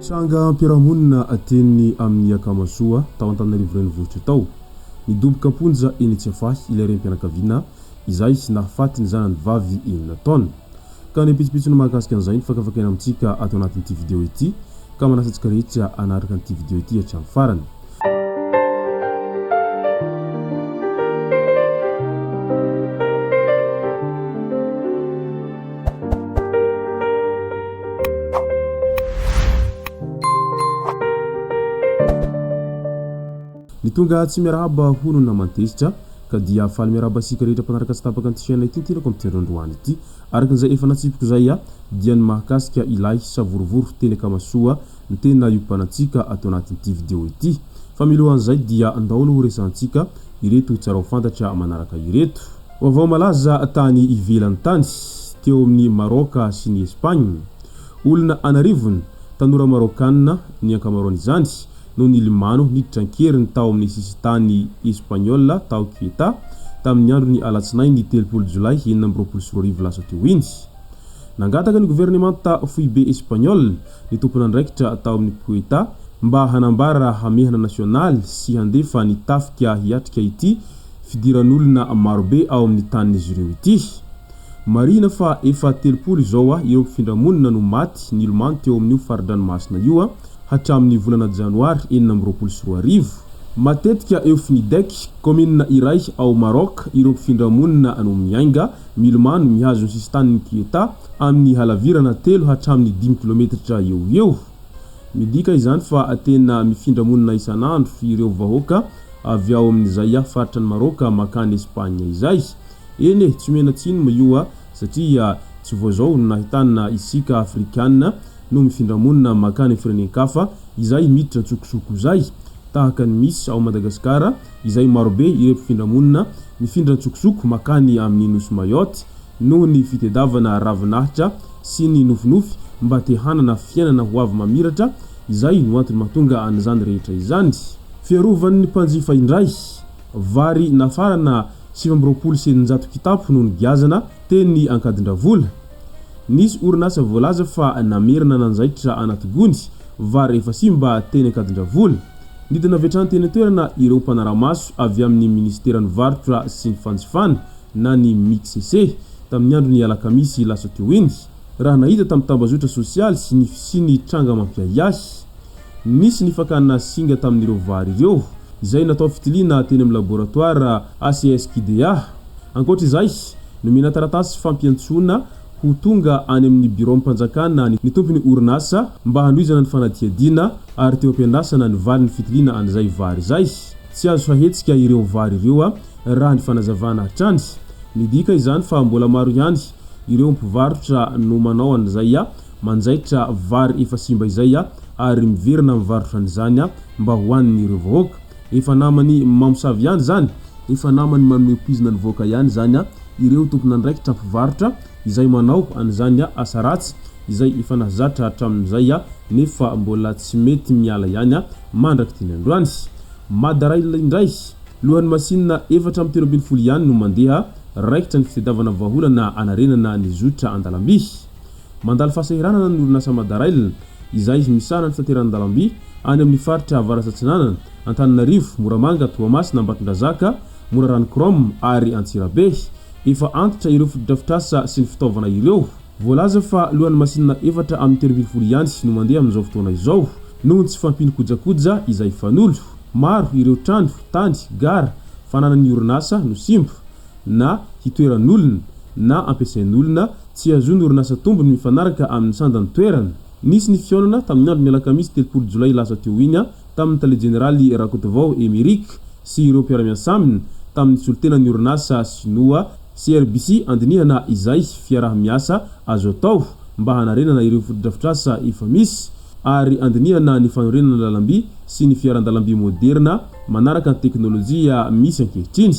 Trangam-piarahamonina teny amin'ny Akamasoa tao Antananarivo Renivohitra tao. Nidoboka am-ponja eny Tsiafahy ilay renim-pianakaviana izay nahafaty ny zanany vavy enina taona. Ka ny pitsopitsony mahakasika an'izay no fakafakaina amintsika ato anatin'ity video ity ka manasa antsika rehetra hanaraka an'ity video ity hatramin'ny farany. Ny tonga tsy miarahaba hono naman-tezitra ka dia faly miarahaba antsika rehetra mpanaraka tsy tapaka an'ity chaîne ity ny tenako amin'ity andro androany ity. Araka izay efa natsipiko izay dia ny mahakasika ilay savorovoro teny Akamasoa no tena iompanantsika ato anatin'ity video ity. Fa milohan'izay dia ndao aloha ho resahantsika ireto tsara ho fantatra manaraka ireto. Vaovao malaza tany ivelany tany, teo amin'i Maraoka sy ny Espagne. Olona an'arivony, tanora Maraokanina ny ankamaroan'izany, no nilimano niditra an-keriny tao amin'ny sisintany Espaniola tao Ceuta tamin'ny andron'ny alatsinainy 30 jolay 2026 lasa teo iny. Nangataka ny governemanta foibe Espaniola ny tompon'andraikitra tao amin'ny Ceuta mba hanambara hamehana nasionaly sy handefa ny tafika hiatrika ity fidiran'olona marobe ao amin'ny tanin'izy ireo ity. Marihina fa efa 30 izao ireo mpifindra-monina no maty nilomano teo amin'io fari-dranomasina io hatramin'ny volana janoary 2026. Matetika eo Fnidek, kaominina iray ao Maroc, ireo mpifindra-monina no miainga milomano mihazo ny sisintanin'i Ceuta amin'ny halavirana telo hatramin'ny dimy kilometatra eo ho eo. Midika izany fa tena mifindra monina isan'andro ireo vahoaka avy ao amin'izay faritra an'i Maraoka mankany Espagne izay. Eny e, tsy omena tsiny moa io satria tsy vao izao no nahitana isika Afrikana no mifindra monina mankany firenen-kafa izay miditra an-tsokosoko izay. Tahaka ny misy ao Madagasikara izay marobe ireo mpifindra monina mifindra an-tsokosoko mankany amin'ny nosy Mayotte noho ny fitedavana ravinahitra sy ny nofinofy mba te hanana fiainana ho avy mamiratra, izay no antony mahatonga an'izany rehetra izany. Fiarovan'ny mpanjifa indray, vary nafarana 629 kitapo no nogiazana teny Ankadindravola. Nisy orinasa voalaza fa namerina nanjaitra anaty gony vary efa simba teny Ankadindravola. Nidina avy hatrany teny an-toerana ireo mpanara-maso avy amin'ny minisiteran'ny varotra sy ny fanjifana na ny Micc, tamin'ny andron'ny alakamisy lasa teo iny, raha nahita tamin'ny tambazotra sosialy ny fisian'ny tranga mampiahiahy. Nisy ny fakana singa tamin'ireo vary ireo, izay natao fitiliana teny amin'ny laboratoara ACS-QDA. Ankoatra izay, nomena taratasy fampiantsoana ho tonga any amin'ny biraom-panjakana ny tompon'ny orinasa mba hanohizana ny fanadihadiana ary teo am-piandrasana ny valin'ny fitiliana an'izay vary izay. Tsy azo hahetsika ireo vary ireo raha ny fanazavana hatrany. Midika izany fa mbola maro ihany ireo mpivarotra no manao an'izay manjaitra vary efa simba izay ary miverina mivarotra an'izany mba hohanin'ireo vahoaka. Efa naman'ny mamosavy ihany izany, efa naman'ny manome poizina ny vahoaka ihany izany ireo tompon'andraikitra mpivarotra izay manao an'izany asa ratsy izay efa nahazatra hatramin'izay nefa mbola tsy mety miala ihany mandrak'ity ny androany. Madarail indray. Lohan'ny masinina 14 ihany no mandeha, raikitra ny fitadiavana vahaolana hanarenana ny zotra an-dalamby. Mandalo fahasahiranana ny orinasa Madarail, izay misahana ny fitateran-dalamby any amin'ny faritra Avaratra Atsinanana, Antananarivo, Moramanga, Toamasina, Ambatondrazaka, Morarano Chrome ary Antsirabe. Efa antitra ireo fotodrafitrasa sy ny fitaovana ireo. Voalaza fa lohan'ny masinina 14 ihany no mandeha amin'izao fotoana izao, noho ny tsy fahampian'ny kojakoja izay fanolo. Maro ireo trano, tany, gara, fananan'ny orinasa no simba, na hitoeran'olona, na ampiasain'olona, tsy hahazoan'ny orinasa tombony mifanaraka amin'ny sandan'ny toerana. Nisy ny fihaonana tamin'ny andron'ny alakamisy 30 jolay lasa teo iny tamin'ny tale jeneraly Rakotovao Emeric sy ireo mpiara-miasa aminy tamin'ny solontenan'ny orinasa sinoa CRBC handinihana izay fiaraha-miasa azo atao mba hanarenana ireo fotodrafitrasa efa misy ary handinihana ny fanorenana lalamby sy ny fiaran-dalamby moderina manaraka ny teknolojia misy ankehitriny.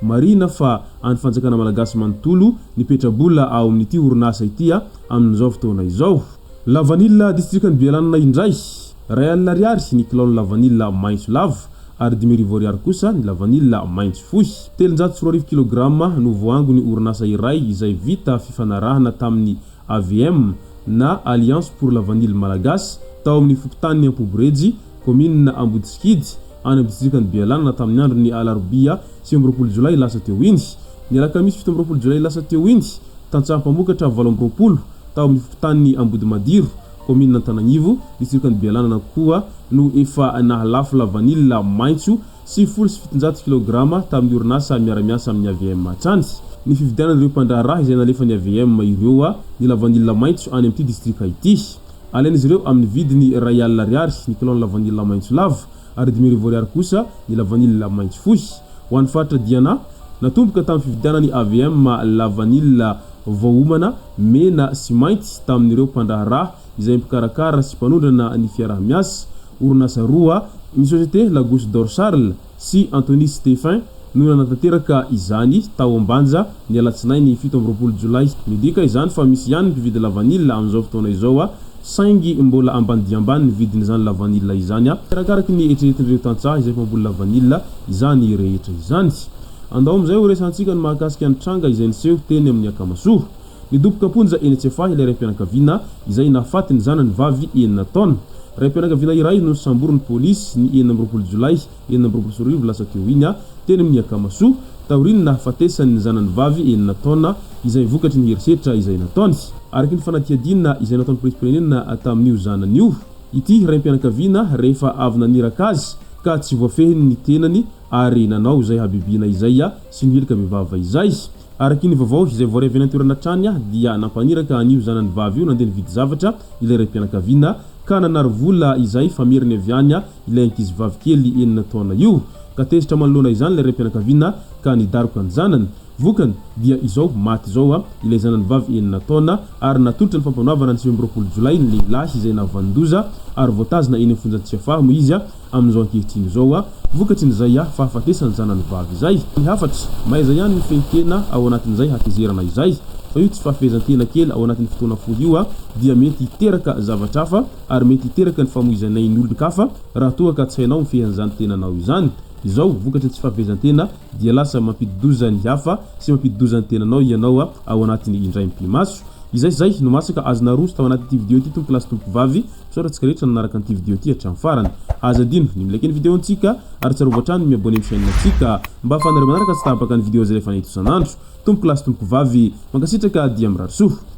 Marihina fa an'ny fanjakana malagasy manontolo ny petrabola ao amin'ity orinasa ity amin'izao fotoana izao. Lavanila distrikan'i Bealanana indray, 1000 ariary ny kilaon'ny lavanila maitso lava ary 5000 ariary kosa ny lavanila maitso fohy. 2300 kilograma no voaangon'ny orinasa iray izay vita fifanarahana tamin'ny AVM na Alliance pour la Vanille Malagasy. tao amin'ny fokontanin'i Ampoborejy, kaominina Ambodisikidy, any amin'ny distrikan'i Bealanana tamin'ny andron'ny alarobia 29 jolay lasa teo iny. Ny alakamisy 27 jolay lasa teo iny, tantsaha mpamokatra 28 tao amin'ny fokontanin'i Ambodimadiro, kaominina Antanagnivo, distrikan'i Bealanana koa no efa nahalafo lavanila maitso 790 kilaograma tamin'ny orinasa miara-miasa amin'ny AVM hatrany. Ny fividianan'ireo mpandraharaha izay nalefan'ny AVM ireo ny lavanila maitso any amin'ity distrika ity. Alain'izy ireo amin'ny vidiny 1000 ariary ny kilaon'ny lavanila maitso lava ary 5000 ariary kosa ny lavanila maitso fohy. Ho an'ny faritra Diana, natomboka tamin'ny fividianan'ny AVM lavanila voaomana mena sy mainty tamin'ireo mpandraharaha izay mpikarakara sy mpanondrana ny fiaraha-miasa, orinasa roa, ny société La Gousse d'Or Charles sy Anthony Stephen no nanatanteraka izany tao Ambanja ny alatsinainy 27 jolay. Midika izany fa misy ihany ny mpividy lavanila amin'izao fotoana izao saingy mbola ambany dia ambany ny vidin'izany lavanila izany arakaraky ny eritreretin'ireo tantsaha izay mpamboly lavanila izany rehetra izany. Andao amin'izay ho resahantsika ny mahakasika ny tranga izay niseho teny amin'ny Akamasoa. Nidoboka am-ponja eny Tsiafahy ilay raim-pianakaviana izay nahafaty ny zanany vavy enina taona. Raim-pianakaviana iray no nosamborin'ny polisy ny 26 jolay 2026 lasa teo iny teny amin'ny Akamasoa, taorian'ny nahafatesany ny zanany vavy enina taona izay vokatry ny herisetra izay nataony. Araka ny fanadihadiana izay nataon'ny polisim-pirenena tamin'io zanany io, ity raim-pianakaviana rehefa avy naniraka azy ka tsy voafehiny ny tenany ary nanao izay habibiana izay sy ny heloka bevava izay. Araka ny vaovao izay voaray avy any an-toerana hatrany dia nampaniraka an'io zanany vavy io nandeha nividy zavatra ilay raim-pianakaviana ka nanary vola izay fameriny avy any ilay ankizivavy kely enina taona io. Ka tezitra manoloana izany ilay raim-pianakaviana ka nidaroka ny zanany. Vokany dia izao maty izao ilay zanany vavy enina taona ary natolotra ny fampanoavana ny 29 jolay ny lehilahy izay nahavanon-doza ary voatazona eny amin'ny fonjan'i Tsiafahy moa izy amin'izao ankehitriny izao vokatry ny izay fahafatesan'ny zanany vavy izay. Ny hafatra, mahaiza ihany mifehy tena ao anatin'izay hatezerana izay, fa io tsy fahafehezan-tena kely ao anatin'ny fotoana fohy io dia mety hiteraka zavatra hafa ary mety hiteraka ny famoizan'ain'ny olon-kafa raha toa ka tsy hainao mifehy an'izany tenanao izany. Izao, vokatry ny tsy fahafehezan-tena dia lasa mampidi-doza ny hafa sy mampidi-doza ny tenanao ianao ao anatin'ny indray mipi-maso. Izay izay no masaka azo naroso tao anatin'ity video ity tompokolahy sy tompokovavy. Misaotra antsika rehetra nanaraka an'ity video ity hatramin'ny farany. Aza adino ny mi-like ny video ntsika ary tsarovy hatrany ny mi-abonner amin'ny chaîne ntsika mba ahafahanareo manaraka tsy tapaka ny video izay alefanay eto isan'andro. Tompokolahy sy tompokovavy, mankasitraka dia mirary soa.